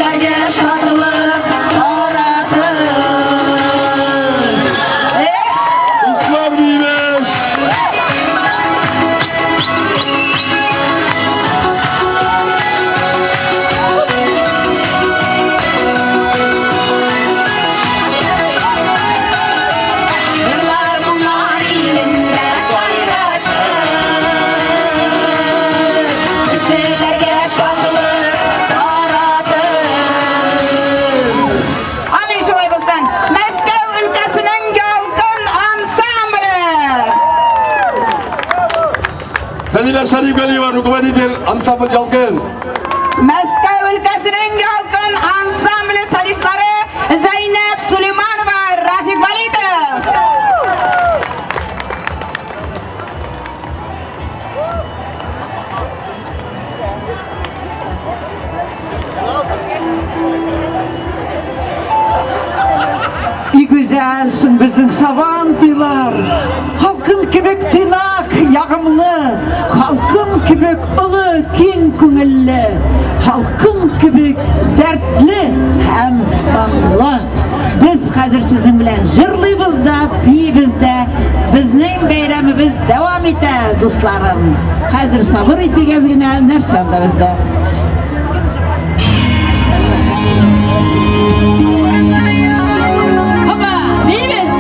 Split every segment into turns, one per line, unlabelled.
Кешеләргә шатлык таратыр. Эх!
Дуслар биибез!
Җырлар, моңнар илендә сайрашыр. Кешеләргә шатлык таратыр. Амин шулай булсын. Мәскәү өлкәсенең Ялкын ансамбле.
Фәнилә Шәрифгалиева, руководитель ансамбль Ялкын.
Мәскәү өлкәсенең Ялкын ансамбле солистлары Зәйнәб Сулейманова, Рафик Валитов.
И гүзәлсең безнең сабан туйлар. Халкым кебек тыйнак, ягымлы, халкым кебек олы, киң күңелле, халкым кебек дәртле һәм моңлы. Без хәзер сезнең белән җырлыйбыз да, биибез дә. Безнең бәйрәмебез дәвам итә, дусларым. Хәзер сабыр итегез генә, нәрсә анда бездә?
Хопа, биибез!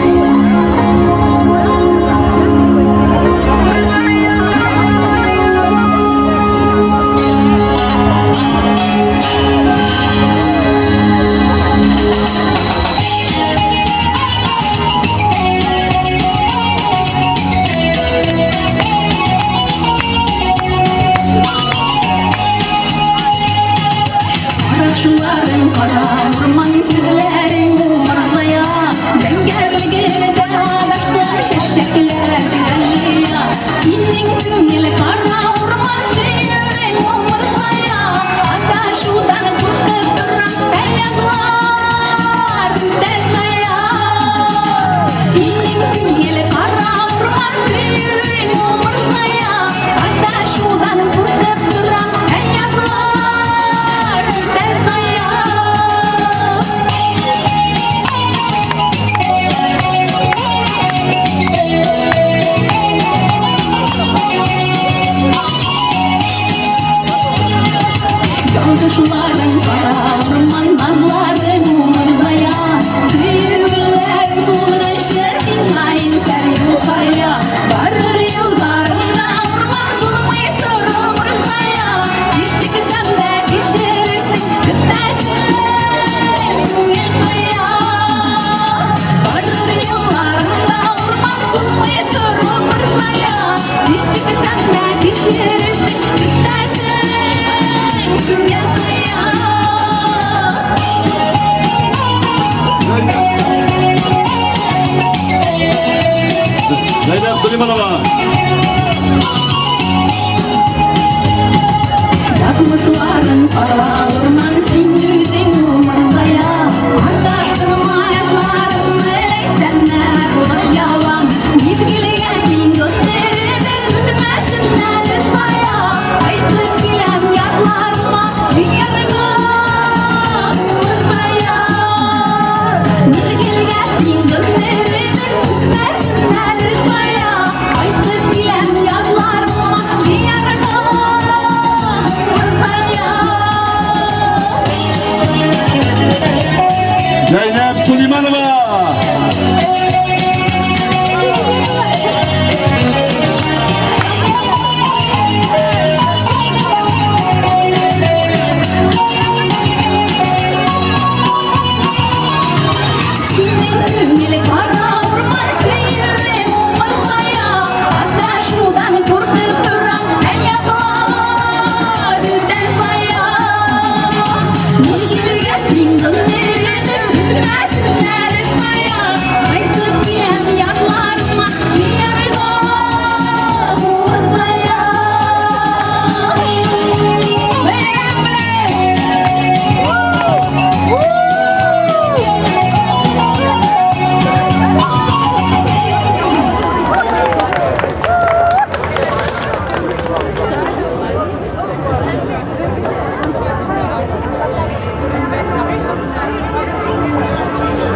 Карашларың кара урман, күзләрең умырзая, Зәңгәрлегеңдә адаштым, чәчәкләр җыя-җыя. Синең күңел кар